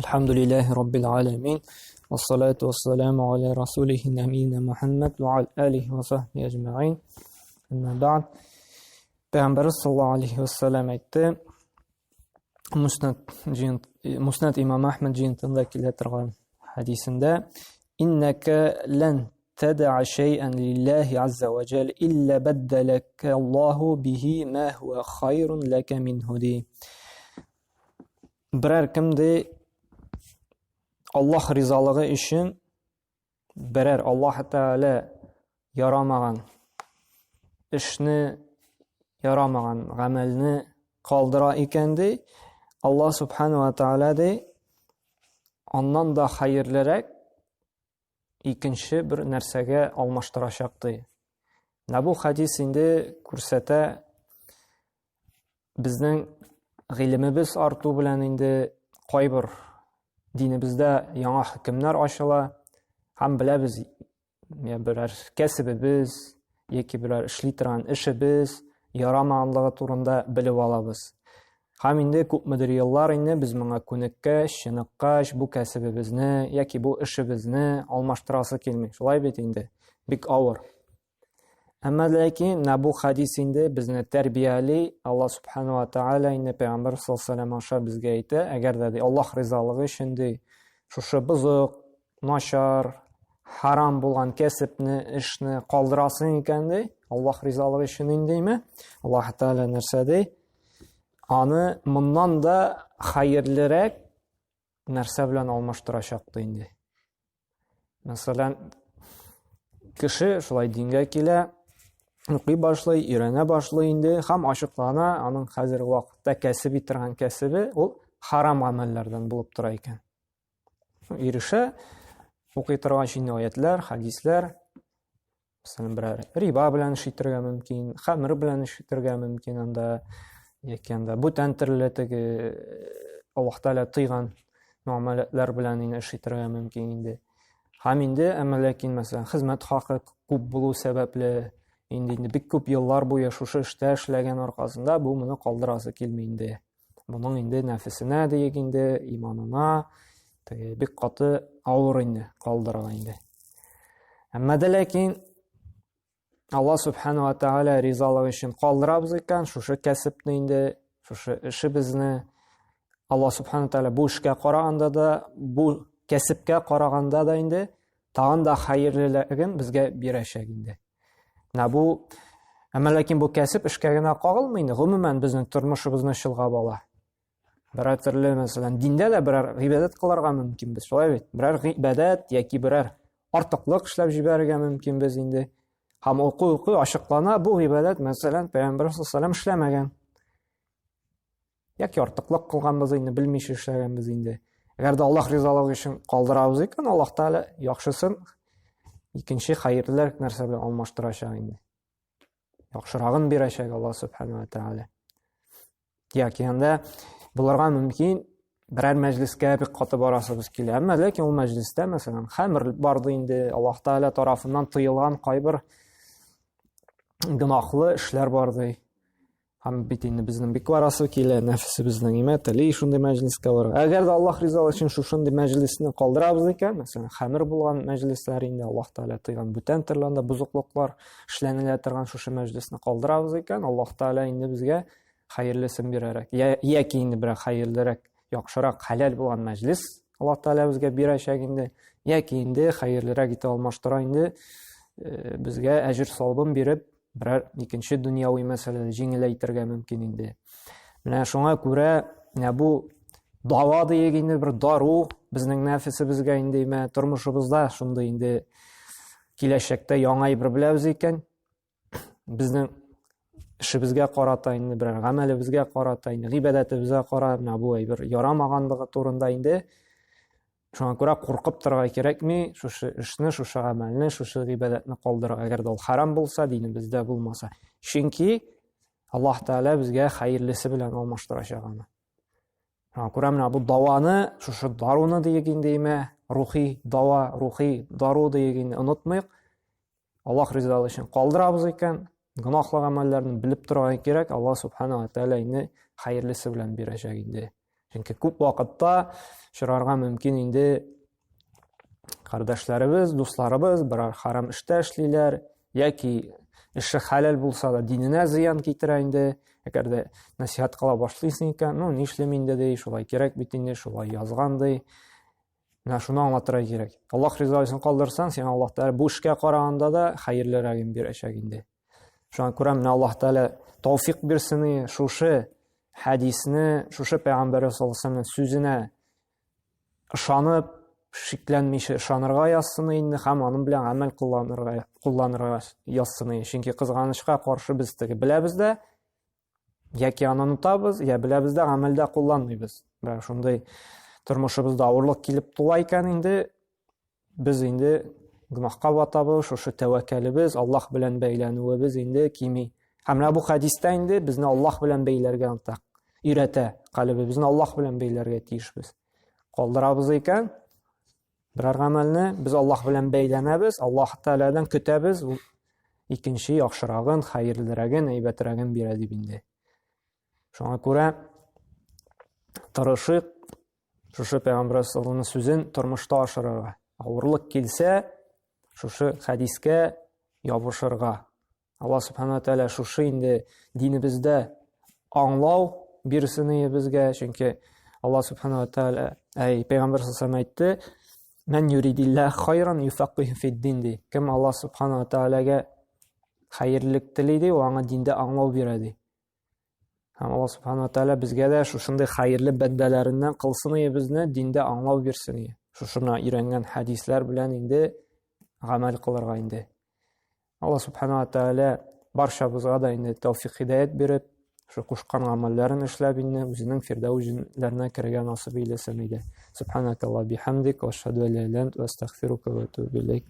Әлхәмдүлилләһи раббил галәмин. Вассалату вассаламу аля расулихи нәбиина Мухаммад ва аля алихи ва сахбихи әҗмәгыйн. Әмма бәгъд. Пәйгамбәрбез саллаллаһу алейхи вассалам әйтте. Муснад җыен Муснад имам Ахмад җыентында килә торган хәдисендә: "Иннәкә лән тәдә шәйән лиллаһи азза ва җәл илля бәддәләкә Аллаһу бихи ма хуа хайрун ләкә минһу" ди. Берәр кем ди Аллаһ ризалыгы өчен берәр Аллаһ Тәгалә ярамаган эшне, ярамаган гамәлне калдыра икән ди, Аллаһ Субхану ва Тәгалә ди, аннан да хәерлерәк икенче бер нәрсәгә алмаштырачак ди. Менә бу хәдис инде күрсәтә безнең гыйлемебез арту белән инде кайбер динебездә яңа хөкемнәр ачыла һәм беләбез я берәр кәсебебез яки берәр эшли торган эшебез ярамаганлыгы турында белеп алабыз. Һәм инде күпмедер еллар инде без моңа күнеккәч, чыныккач, бу кәсебебезне яки бу эшебезне алмаштырасы килми. Шулай бит инде. Бик авыр. Әмма ләкин менә бу хадис инде безне тәрбияли, Алла субхану ва тааля инде пәйгамбәр саллаллаху алейһи аша безгә әйтә, әгәр дә ди Аллаһ ризалыгы өчен ди, шушы бозык, начар, харам булган кәсепне, эшне калдырасың икән ди, Аллаһ ризалыгы өчен индеме? Аллаһ Тааля нәрсә ди? Аны моннан да хәерлерәк нәрсә белән алмаштырачак ди инде. Мәсәлән, кеше шулай дингә килә, укый башлый, өйрәнә башлый инде һәм ачыклана, аның хәзерге вакытта кәсеп итергән кәсебе ул харам гамәлләрдән булып тора икән. Ирешә, укый торгач инде аятлар, хадисләр, Мәсәлән, берәр риба белән эш итәргә мөмкин, хәмер белән эш итәргә мөмкин анда, яки анда бүтән төрле теге Аллаһ Тәгалә тыйган муамәләтләр белән инде эш итәргә мөмкин инде. Һәм инде, әмма ләкин, мәсәлән, хезмәт хакы күп булу сәбәпле, инде инде бик күп еллар буе шушы эштә эшләгән аркасында бу моны калдырасы килми инде. Моның инде нәфесенә диек инде, иманына теге бик каты авыр инде калдырырга инде. Әмма дә ләкин Алла субхану ва тааля ризалыгы өчен калдырабыз икән, шушы кәсепне инде, шушы эшебезне Алла субхану тааля бу эшкә караганда да, бу кәсепкә караганда да инде тагын да хәерлелеген безгә бирәчәк инде. Менә бу әмма ләкин бу кәсеп эшкә генә кагылмый инде, гомумән безнең тормышыбызны чолгап ала. Берәр төрле, мәсәлән, диндә дә берәр гыйбадәт кылырга мөмкин без, шулай бит? Берәр гыйбадәт яки берәр артыклык эшләп җибәрергә мөмкин без инде. Һәм уку-уку ачыклана, бу гыйбадәт, мәсәлән, Пәйгамбәр саллаллаху алейһи эшләмәгән. Яки артыклык кылганбыз инде, белмичә эшләгәнбез инде. Әгәр дә Аллаһ ризалыгы өчен калдырабыз икән, Аллаһ Тәгалә яхшысын икенче хәерлерәк нәрсә белән алмаштырачак инде. Яхшырагын бирәчәк Аллаһ Субхану ва Тәгалә. Яки анда булырга мөмкин берәр мәҗлескә бик каты барасыбыз килә. Әмма ләкин ул мәҗлестә, мәсәлән, хәмер барды инде, Аллаһ Тәгалә тарафыннан тыелган кайбер гөнаһлы эшләр барды. Һәм бит инде безнең бик барасы килә, нәфесебезнең имә тели шундый мәҗлескә барырга. Әгәр дә Аллаһ ризалыгы өчен шушындый мәҗлесне калдырабыз икән, мәсәлән, хәмер булган мәҗлесләр инде Аллаһ Тәгалә тыйган бүтән төрле анда бозыклыклар эшләнелә торган шушы мәҗлесне калдырабыз икән, Аллаһ Тәгалә инде безгә хәерлесен бирәрәк, яки инде берәр хәерлерәк, яхшырак, хәләл булган мәҗлес Аллаһ Тәгалә безгә бирәчәк инде, яки инде хәерлерәк итеп алмаштыра инде безгә әҗер савабын биреп, берәр икенче дөньяви мәсьәләдә җиңеләйтергә мөмкин инде. Менә шуңа күрә менә бу дава диек инде бер дару безнең нәфесебезгә инде менә тормышыбызда шундый инде киләчәктә яңа әйбер беләбез икән, безнең эшебезгә карата инде берәр гамәлебезгә карата инде гыйбадәтебезгә карата менә бу әйбер ярамаганлыгы турында инде Шуңа күрә куркып торырга кирәкми, шушы эшне, шушы гамәлне, шушы гыйбадәтне калдырырга, әгәр дә ул харам булса, динебездә булмаса. Чөнки Аллаһ Тәгалә безгә хәерлесе белән алмаштырачак аны. Шуңа күрә менә бу даваны, шушы даруны диек инде име, рухи дава, рухи дару диек инде онытмыйк. Аллаһ ризалыгы өчен калдырабыз икән, гөнаһлы гамәлләрне белеп торырга кирәк, Аллаһ субхана ва тәгалә инде хәерлесе белән бирәчәк инде. Чөнки күп вакытта очрарга мөмкин инде кардәшләребез, дусларыбыз берәр харам эштә эшлиләр, яки эше хәләл булса да диненә зыян китерә инде. Әгәр дә нәсихәт кыла башлыйсың икән, ну нишлим инде ди, шулай кирәк бит инде, шулай язган ди. Менә шуны аңлатырга кирәк. Аллаһ ризалыгын калдырсаң, сиңа Аллаһ Тәгалә бу эшкә караганда да хәерлерәген бирәчәк инде. Шуңа күрә менә Аллаһ Тәгалә тауфик бирсен, шушы хәдисне, шушы пәйгамбәр саллаллаһу алейһи сүзенә ышанып, шикләнмичә ышанырга язсын инде һәм аның белән гамәл кулланырга кулланырга язсын. Чөнки кызганычка каршы без теге беләбез дә, яки аны онытабыз, я беләбез дә гамәлдә кулланмыйбыз. Менә шундый тормышыбызда авырлык килеп туа икән инде, без инде гөнаһка батабыз, шушы тәвәккәлебез, Аллаһ белән бәйләнүебез инде кими. Һәм менә бу хәдистә инде безне Аллаһ белән бәйләргә ынта, өйрәтә калебебезне Аллаһ белән бәйләргә тиешбез. Калдырабыз икән, берәр гамәлне без Аллаһ белән бәйләнәбез, Аллаһ Тәгаләдән көтәбез, ул икенче яхшырагын, хәерлерәген, әйбәтрәген бирә дип инде. Шуңа күрә тырышыйк шушы пәйгамбәр саллаллаһу сүзен тормышта ашырырга. Авырлык килсә, шушы хәдискә ябышырга. Алла субхана тәгалә шушы инде динебездә аңлау бирсен безгә, чөнки Алла субхана тәгалә, әй, пәйгамбәр саллаллаһу әйтте, Мән юридиллах хайран юфаккиху фиддин ди. Кем Алла субхана тәгаләгә хәерлек тели ди, ул аңа диндә аңлау бирә ди. Һәм Алла субхана тәгалә безгә дә шушындый хәерле бәндәләреннән кылсын ие безне, диндә аңлау бирсен ие. Шушына өйрәнгән хәдисләр белән инде гамәл кылырга инде. Алла субхана тәгалә барчабызга да инде тәүфик хидаят биреп, шул кушкан гамәлләрен эшләп инде үзенең фирдәүс җеннәренә керергә насыйп әйләсен иде. Субханакалла бихамдик, ва ашһаду ан ла иляха илля ант, ва астагфирука ва атубу илейк.